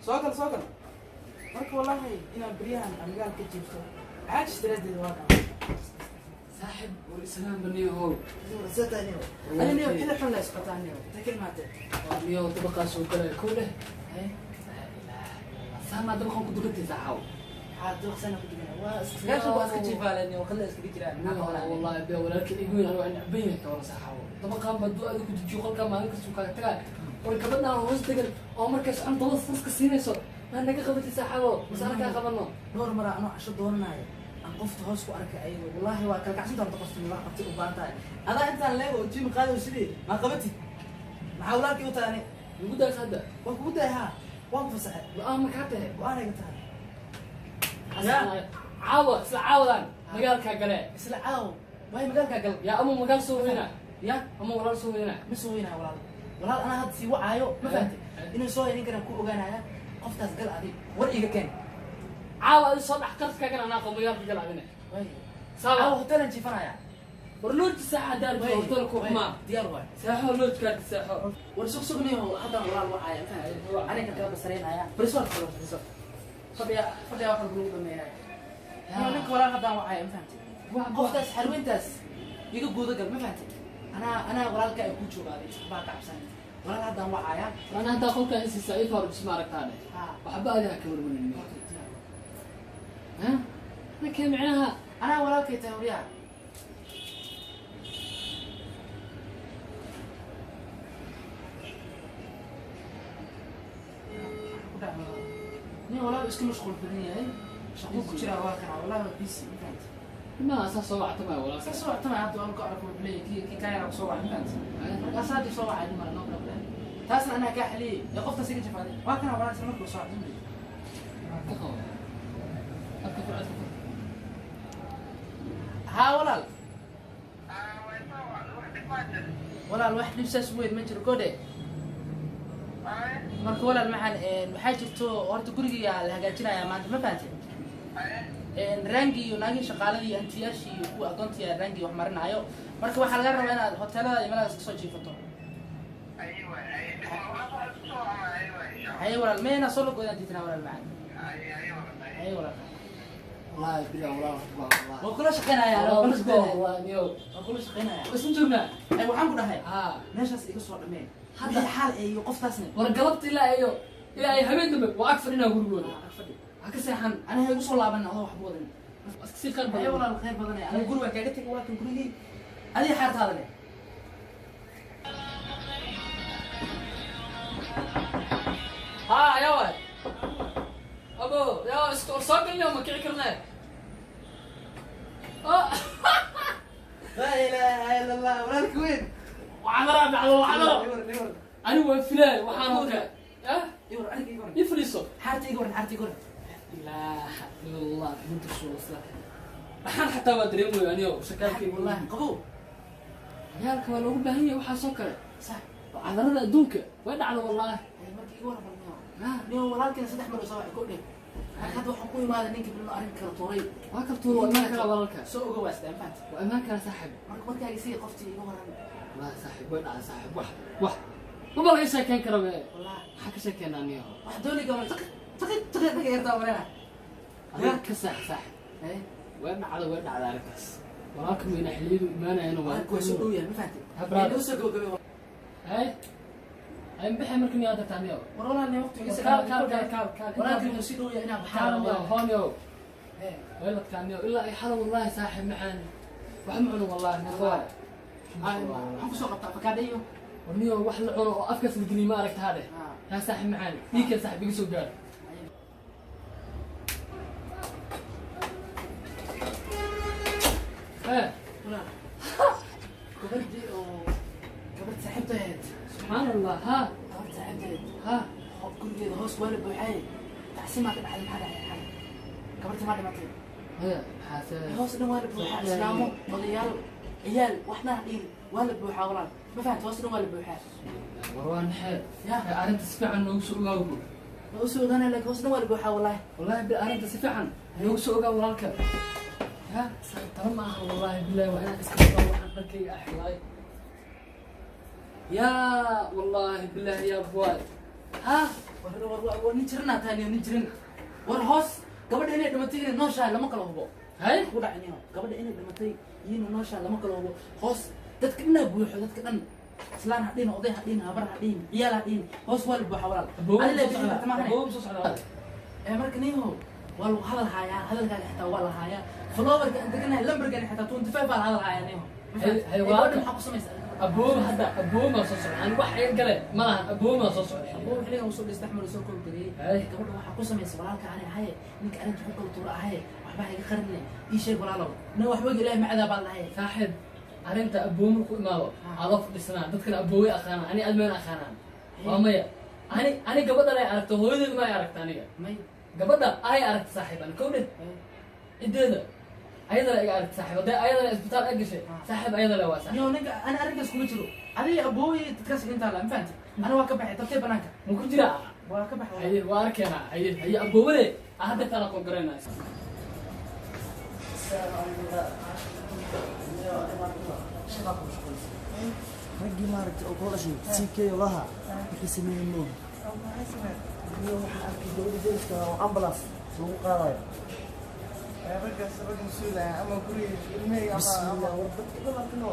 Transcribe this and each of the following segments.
Soo gal, soo gal. Marka wallaahi inaan beryahan aan magaalka ka jiifto caajis daraaddeed waa kan. Saaxib, war islaam baniyahow. Ani niyo xilli xun la isqotaa niyo intay ka imaatee. Niyow dabaqaa soo galaya kow leh. Saamaa dabaqan ku dukantay saaxaw? Maxaa dabaqsana ku dukanaa? Waa iskaashan, waa iska jiifaale niyo, qalla iskaga jiraan. Maxaa qabanaa? Wallahi be walaalka igu weyn anuu necban yahay ka wara saaxaw. Dabaqaan baa du'aada ku dejiyo qolkaa maalin kastuu kaaga tagaa. War gabadhaan hoos degan oo markaas cuntada saska siinayso maa naga qabatay saaxawo, mase ana kaa qabano? Dhowr maraa anoo casho doonanayo aan qofta hoos ku arkay ayago. Wallaahi waa kala kacsan doonta qofta wax qabtay u baahan tahay. Adaa intaan leego oo jiimi qaadayo sidii maa qabatid? Maxaa walaalkii u tahay ani? Nagu daas hadda. Waa kugu dahay, haa, waan ku fasaxay. Go-aan ma kaa tahay? Go-aan ayga tahay. Caawa, isla caawadan magaalkaa gale. Isla caawo waay magaalkaa gal. Yaa ama magaal soo weyna? Ya. Ama walaal soo weyna? Ma soo weynaa walaal, walaal anaa hadda sii wacaayo, ma fahantay? Inuu soo helin karaan ku ogaanaya. Qoftaas gal, adig war iga keen. Caawa adi soo dhex qarskaagan anaa qabo, magaalka gal adine. Waay. Sawa. Caawa hoteelan jiifanaya. War looji saaxa daar hotelku xumaa. Diyaar waay. Seexo, loojkaadi seexo. War sug sugniyo, haddaan walaal wacaya, ma fahantay? Aniga kala basareynaya bariso kala bariso fadhiya fadhiya wax walba lagu dhameeyaa. Iyo ninka walaal haddaan wacaya, ma fahantay? Qoftaas xarweyntaas iga guuda gal, ma fahantay? Anaa walaalka ay ku joogaaday baa ka cabsan. Walaal haddaan wacaya. Ana haddaa qolkaa isiisa ii faaro isma aragtaa dheh. Waxba adiga ka warwarin. Ha nakee micnaha? Anaa walaalkay tahay waryaa. Nin walaal iska mashquul badan yahay, shaquu ku jiraa, waa kana. Wallahi waa busy, ma fahantay? Ma asaa soo wactamaya walaalka? Saa soo wactamaya hadda waan ku arko leeyahay kii kaa yaraa soo wacay, ma fahantay? Markaas hadda soo wacay dhimala, no problem. Taasna anaa kaa xaliyey ee qoftaas iga jafaaday. Waa kana walaal isla markuu soo wacay. Ka qabo adka fur, adka fur. Haa walaal, walaal wax dhib saas weyn ma jiro godhe. Marka walaal maxaan waxaa jirto horta gurigiyaa la hagaajinayaa maanta, ma fahantay? Raangi iyo naagihii shaqaaladii iyo antiyaashii iyo kuwa adoontii raangi wax marinaayo. Marka waxaa laga rabaa inaad hoteelada iyo meelahaas kasoo jiifato. Haye walaal, meenaa soo lagoodaan diitanaa walaal macaan. Haye walaal. Wallahi bila walaal wallahi. Waa kula shaqeynaya, waa kula shaqeynaya. Wallahi niyow. Waa kula shaqeynaya. Isma joognaa? Ay, waxaan ku dhahay haa meeshaas iga soo dhameen Hadda. hadda xaal iyo qoftaasna. War galabta ilaa ay habeen dambe waa ag fadhinaa gurigooda. Ag fadhi. Ha ka seexan. Aniga igu soo laaban adoo waxba wadan. Iska sii khayr haye badan. Walaal khayr badan. Aniga guri waan kaaga tegay, waa kan gurigii, adiga xaartaada leh. Haa yaa waay abo yaa iska war soo galinayo, ma kici karnaa? Laa ilaaha ila allah, walaalka weyn. Wacdara dhacdo, wacdaro. Ani waan filaay waxaan oo kale. Iwar aniga, iga waran. Ii fadhiiso. Xaarta iga waran, xaarta iga waran. Ilaaha ila allah muxamad rasuulullah. Maxaan xataa waa dareemaya aniyo shakaalkayga. Wallahi qabow. Ciyaalka waa loogu baahan yahay waxaasoo kale. Sax. Cadarada adduunka way dhacda wallahi. Ay, marka iga waran bal niyo. Niyo walaalkina saddex mar oo soo wacay ko dheh. Marka hadda waxaan ku imaaday ninka bilno arrin kala tuuray. Waa kala tuuray, waa imaan karaa walaalka. Soo oga waa isdhaan, fahamtay? Waa imaan karaa saaxib. Marka markaaga sii qoftii iga waran. Wallahi saaxib way dhacda saaxib, wax maba laga sheekeyn kara be. Wallahi. Maxaa ka sheekeynaa niyo? Wax dooliga ma taqi taqi taqi taqi yartaa marena. Adiga ka saax saaxib. Eh. Way dhacda, way dhacda arrintaas. Walaalka weyna xilliyadu imaanayana waa Walaalku waa soo dhow yahay, ma fahantay? Ha, brother. Ee, noo soo gabagabay. Hay hay maxay marka niyo hadda niyo? War walaal niyo waqtiga iga. Kaal kaal kaal kaal kaal. Walaalkii wuu sii dhow yahay inaan baxaan. Kaal niyo hooniyo. Eh. Weeladkaan niyo ilaa ay xalo wallahi saaxib maxaan wax ma cuno wallahi niyo waay. Waxaan kusoo qabtaa afakaadho iyo War niyo wax la cuno oo afkaas la geliyo ma aragtaa dheh. Ah. Yaa saaxib maxaan dhiigkan saaxib iga soo gaar. Eh. Walaal gabadhii oo gabadh saaxiibta ahayd. Subxaan allah, ha. Gabadh saaxiibta ahayd. Ha. Gurigeeda hoos waa la buuxay, tacsi maa ka dhacday? Maxaa dhacay xalay? Gabadhii maa dhimatay? Haya maxaase? Hoos dhan waa la buuxaa, islaamo, odayaal, ciyaal, waxna dhihin, waa la buuxaa walaal, ma fahamta? Hoos dhan waa la buuxaa. War waa naxee. Ya. Arrinta si fiican noogu soo ogaaw. Waa usoo ogaanaya laakiin hoos dhan waa la buuxaa wallahi. Wallahi bil arrinta si fiican noogu soo ogaa walaalka. Ya tala ma aha wallahi billahi, waa inaan iska wadaa waxaan dharkayga axlaay. Ya wallahi billahi ya buwaay ha. War nin jirana tahay, nin jirin. War hoos gabadha inay dhimatay inay nooshahay lama kala hubo. Hay ku dhacniyo gabadha inay dhimatay iyo inay nooshahay lama kala hubo. Hoos dadka dhanaa buuxo, dadka dhan islaan ha dhihin, oday ha dhihin, habar ha dhihin, ciyaal ha dhihin, hoos waa la buuxa walaal. Ani la bixin karta maahane. Aboob soo socda. Ee marka niho waa lagu hadal haayaa, hadalkaaga xitaa waa la haayaa, followerka aan deganahay lambarkan xitaa 25 baa la hadal haayaa niho. Hay, gabadha maxaa ku samaysaa? Aboob hadda aboob ma soo socda, ani wax iga gale ma lahan, aboob ma soo socda. Abuu xilligan usoo dhistay Axmed usoo kol geliyey. Gabadha waxaa ku samaysa walaalka ani ahaye, ninka arrinta ku kala tuura ahaye, waxba ha iga qarine, ii sheeg walaalow. Nin waxba og Ilaahay macadaa baa lahaye. Saaxiib, arrinta aboob markuu imaado aloo fadhisanaa, dadkana aboobay aqaanaan, ani admayna aqaanaan. Waa maya, ani gabadhan ay aragto, hooyadeed ma ay aragta aniga. May. Gabadha ay aragta saaxiib, ani kow dheh, cideeda ayadana iga aragta saaxiib, hadday ayadana isbitaal ay gashay saaxiib, ayadana waa saaxiib. Yo ninka ani arrinkaas kuma jiro, adiga abooy dadkaas intaa la ma fahanti, ani waa ka baxay tabtay banaanka. Ma ku jiraa? Waa ka baxay. Haye, waa arkeenaa. Haye haye, aboobade hadda taan aqoon garanayna. Raggii maaragtay oo kula dhashay CK laha wixii sameeyey ma ogi. Iyo waxaa arkay gabadha deriska oo ambulance lagu qaadayo. Raggaas rag mas-uul ah ama guriga ilmahayga ama bismillah, war dadka dhan arkino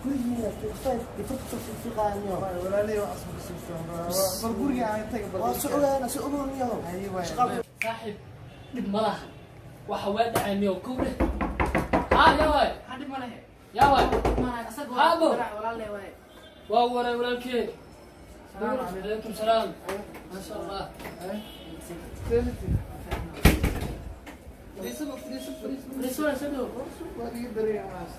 gurigiina fiiqfay ifarta fiiqaaniyo. Walaaley waxaas ma kasoo bal guriga aan taga bal. Waa soo ogaana, soo ogooniyo. Haye, waay. Saaxiib, dhib ma lahan, waxa waa dhacay miyo, kow dheh. Haa, yaa waay. Maxaa dhib ma lehe? Yaa waay. Maana asaga. Aabo. Walaalle waaye. Waa waray walaalkee. Calaykum salaam, maasha Allah. Fadhiiso, fadhiiso, fadhiiso. Fadhiiso, soo dhow. Waa iga dareemaas.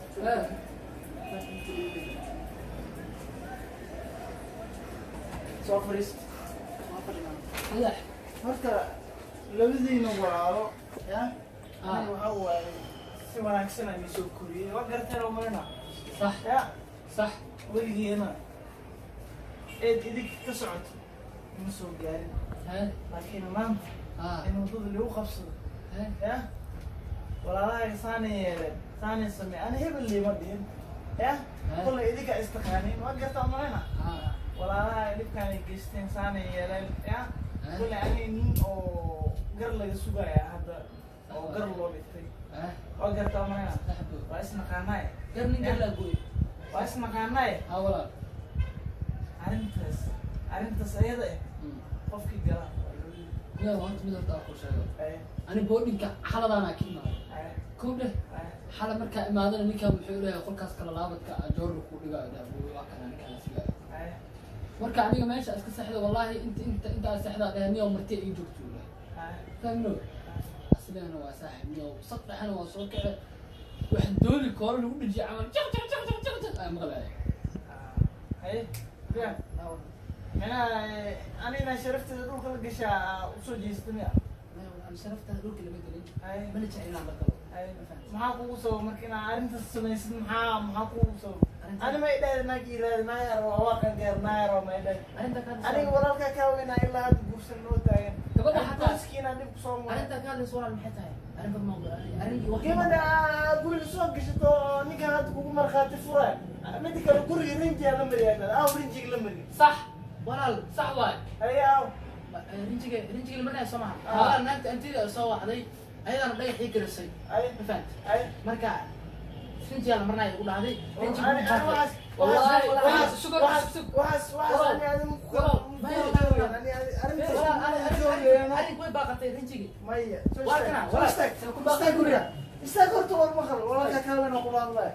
Soo fadhiist. Waa fadhinaa. Madax. Horta labadiina walaalo ya aniga waxaa waaye si wanaagsan aan isoo koriyey, waa garteen oo marina. Sax. Ya. Sax. Weligiina eed idig ka socoto ma soo gaarin. Laakiin maanta in waddada lagu qabsado ya walaalahayga saanay yeeleen, saanay samey, ani hebel liima dhihin ya kollay idinka istaqaanin, waa gartaa marina. Walaalaha dhibkaan ay geysteen, saanay yeeleen ya kollay ani nin oo gar laga sugaya hadda oo gar loo dhigtay, waa gartaa marina, waa isnaqaanaay. Gar nin gar laa gooy. Waa isnaqaanaay. Haa walaal. Arrintaas ayada eh qofkii gala waa loo Yaa horta mid horta aan kuu sheego. Ay. Ani boardingka xaladaanaa ka imaaday. Ay. Kow dheh. Ay. Xala markaa imaadana ninkaan muxuu leeyahay qolkaas kala laabadka ah joorna kuu dhigaayo dheh, waa kana ninkaan sigaayo. Ay. Marka aniga meesha iska seexda, wallaahi inta inta aan seexdaa dheh niyow marti ii joogto uu leeyahay. Ay. Fahmino asigana waa saaxiib niyow, saq dhexena waa soo kace, wax dooli koolo lagu dhejiyay camal jaq jaq jaq jaq jaq jaq ayaan maqlaaya. Ay ya micnaha anina sharafteeda dhulka la gashaa usoo jeesta miya? Aan sharaftaada dhulka lama gelin. Ay. Mana jecel inaan la galo. Ay, maxaa kugu sabab marka inaad arrintaas samaysid? Maxaa kugu sabab? Ani ma idhaahda naag iraada naayar waa waa qangaar naayar waa ma idhaahda. Arrinta ka hadlaysa. Aniga walaalkaa kaa weynaa ilaa hadda guursan noo taagan. Gabadha xataa- Qoyskiina dhib kusoo maray. Arrinta ka hadlaysa walaal maxay tahay? Arrin bad ma arrin wax. Gabadha aad guriga soo gashato oo ninkan hadda kugu markhaati furaya, mida kale guriga rinjigaa la mariyaa, aaw rinjiga la mariyo? Sax. Walaal. Sax waay. Haye, aaw. Rinjiga lama dhahay soo maha. Walaal, naagta antida soo wacday ayadana dhagaxii gelisay. Ay. Ma fahanti? Ay. Marka rinjigaa la marnaya ugu dhahday rinjiga Ani- ugu ani baaqay. waxaas- Wallahi, waxaas- waxaas- sugor, waxaas- sug. waxaas ani adigu ku- Walaal. ani arrintaas Walaal, kuma arrin- arrin way baaqatay rinjigii. Maya, soo Waa istaag, kana, soo walaal. istaag. Soo ku baaqay Istaag guriga. Istaag horta, war maqal, walaalkaa kaa weyn oo kula hadlaya.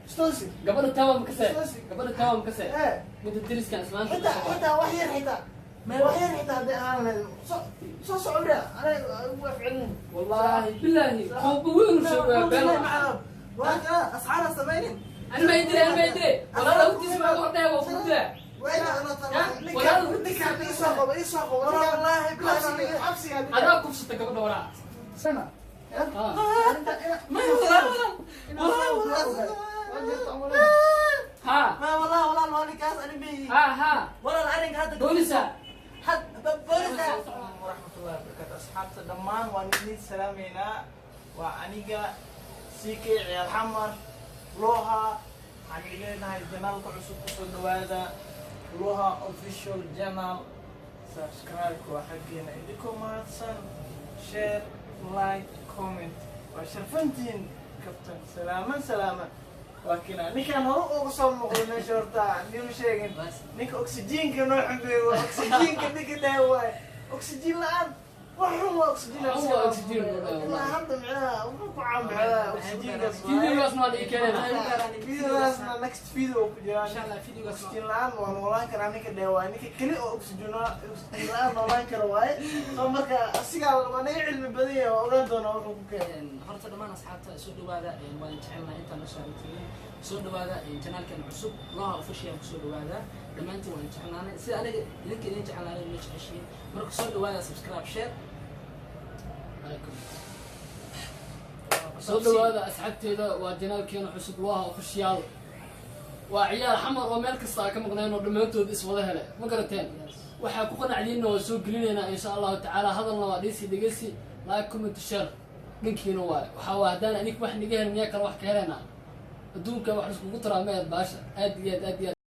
Istoosi. Gabadha tawa makasee. Soosi. Gabadha tawa makasee. Eh. Midda deriskan islaanta. Xitaa wax yar, xitaa wax yar, xitaa hadday ahaan lahayd soo soco bria, aniga ugu afcelin. Wallaahi bilaahi qooba weyn u sheegaya been. Waa kana asxaara samaynin. Ani ma idile, ani ma idile, walaal hortiisa maa hordhaya, waa kugu dilaa. Ninkaan isoo qabo, isoo qabo. Wallaahi billahi xabsiga. Adaa kufsata gabadha walaa. Sana. Ha. Ma wallah walaal waa ninkaas ani meeyi. Ha ha. Walaal arrinka hadda Boolisa. Had boolisa. Waraxmatullahi wabarakaatu, asxaabta dhammaan waan idin salaameynaa. Waa aniga CK Ciyaal Xamar Looha. Waxaan idin leenahay janaalka cusub kusoo dhawaada, Looha Official Channel. Subscribe waa xaggeena. Idinkoo mahadsan, share, like, comment, waa sharfantihiin. Kabtan salaaman salaaman. Waa kina ninkaan hore uga soo muuqday meesha. Horta nimu sheegin, ninka oxygenka noo xumeeyo waa oxygenka. Ninka dhahay waaye oxygen la-aan wax xun waa oxygen. Xun waa oxygen, wallahi. Ilaa hadda micnaha wuxuu ku caanbaxdaa oxygenkaas waaye. Videogaasna waa dhihi keenayna. Videogaasna next video ku jiraan. Insha Allah videogaas. Oxygen la-aan waa noolaan karaa ninka dheh waaye. Ninka keli oo oxygen la-aan noolaan kara waaye. So marka asigaa waa naga cilmi badan yahay, waa ogaan doonaa wuxuu ku keenay. Horta dhammaan asxaabta soo dhawaada, waan jecelnahay intaan noo saarantihiin. Soo dhawaada channelkan cusub, Loha Official, kusoo dhawaada dhammaantiin. Waan jecelnaanay sida aniga idinka idin jecelnaanay noo jeceshiin. Marka soo dhawaada, subscribe, share. Calaykum. Soo dhawaada asxaabteeda, waa channelkeena cusub, Loha Official. Waa ciyaal Xamar oo meel kasta aa ka maqneen oo dhammaantood iswada hele, ma garateen? Waxaa ku qanacdiinna waa soo gelinaynaa insha Allahu tacaala. Hadalna waa dhisi dhegeysi, like, comment, share dhankiina waay. Waxaa waa haddaan anig wax naga helin, miyaa kale wax ka helaynaa adduunka? Wax iskugu taraa meed baasha aad iyo aad aad iyo aad.